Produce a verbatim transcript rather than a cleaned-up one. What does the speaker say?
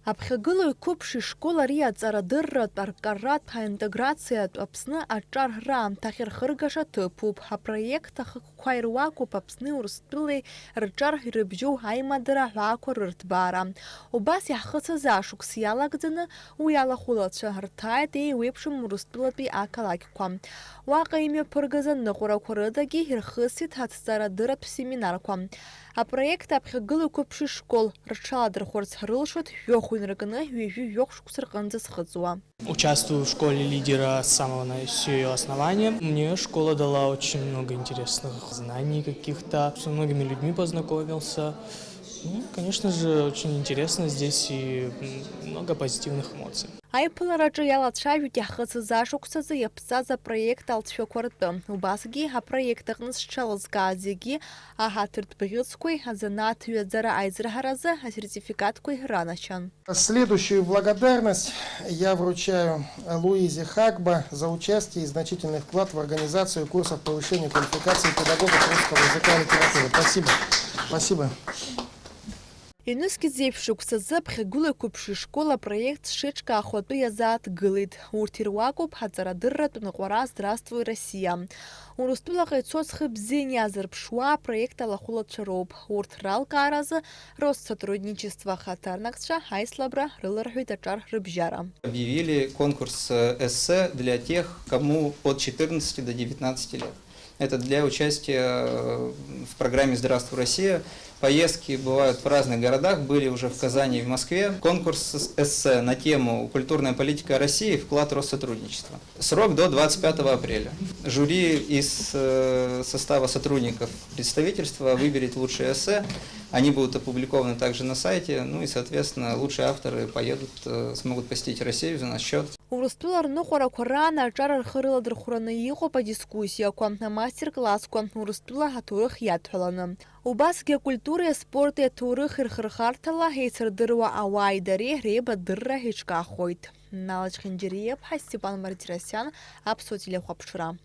Аԥхьагылаҩ қәыԥш ишкол ари аҵарадырратә, аркаратә, аинтеграциатә Аԥсны аҿар раамҭа ахьырхыргаша ҭыԥуп. Апроект ахықәкқәа ируакуп Аԥсни Урыстәылеи рҿар ирыбжьоу аимадара аҳәаақәа рырҭбаара. Убас иаҳхысыз ашықәс иалагӡаны уи алахәылацәа рҭааит еиуеиԥшым Урыстәылатәи ақалақьқәа. Уаҟа имҩаԥыргаз аныҟәарақәа рыдагьы ирхысит аҭҵаарадырратә семинарқәа. Апроект аԥхьагылақәа ԥшьышкол рҽаладырхәырц рылшоит жәохә инаркны ҩажәи жәохә шықәса рҟынӡа зхыҵуа. Участвую в школе лидера с самого на-, с её основания. Мне школа дала очень много интересных знаний каких-то, с многими людьми познакомился. Ну, конечно же, очень интересно здесь и, м, много позитивных эмоций. Аиԥылараҿы иалацәажәеит иаҳхысыз ашықәсазы иаԥҵаз апроект алҵшәақәа ртәы. Убасгьы апроект аҟны зҽалызкааз зегьы аҳаҭыртә бӷьыцқәеи азанааҭ ҩаӡара аизырҳаразы асертификатқәеи раначан. Следующую благодарность я вручаю Луизе Хагба за участие и значительный вклад в организацию курсов повышения квалификации педагогов русского языка и литературы. Спасибо. Спасибо. Ҩнызқь зеиԥш шықәсазы аԥхьагылаҩ қәыԥш ишкол апроект шеиҿкаахо атәы иазааҭгылеит. Урҭ ируакуп аҵарадырратә ныҟәара «Здравствуй, Россия». Урыстәылаҟа ицоз хы бзианы иазырԥшуа апроект алахәылацәа роуп. Урҭ ралкааразы Россотрудничество ахаҭарнакцәа аицлабра рыларҳәеит аҿар рыбжьара. Объявили конкурс, э, эссе для тех, кому от четырнадцати до девятнадцати лет. Это для участия, э, в программе «Здравствуй, Россия». Поездки бывают в разных городах, были уже в Казани и в Москве. Конкурс с-, эссе на тему «Культурная политика России. Вклад Россотрудничества». Срок до двадцать пятого апреля. Жюри из, э, состава сотрудников представительства выберет лучшее эссе. Они будут опубликованы также на сайте. Ну и, соответственно, лучшие авторы поедут, э, смогут посетить Россию за наш счет. Урыстәыла рныҟәарақәа раан аҿар рхы рыладырхәраны иҟоуп адискуссиақәа, амастер-классқәа, Урыстәыла аҭоурых иадҳәаланы. Убасгьы акультуреи аспорти аҭоурых ирхырхарҭала еицырдыруа ауааи дареи реибадырра еиҿкаахоит. Нала Чхинџьариа-иԥҳа, Степан Мартиросиан, Аԥсуа телехәаԥшра.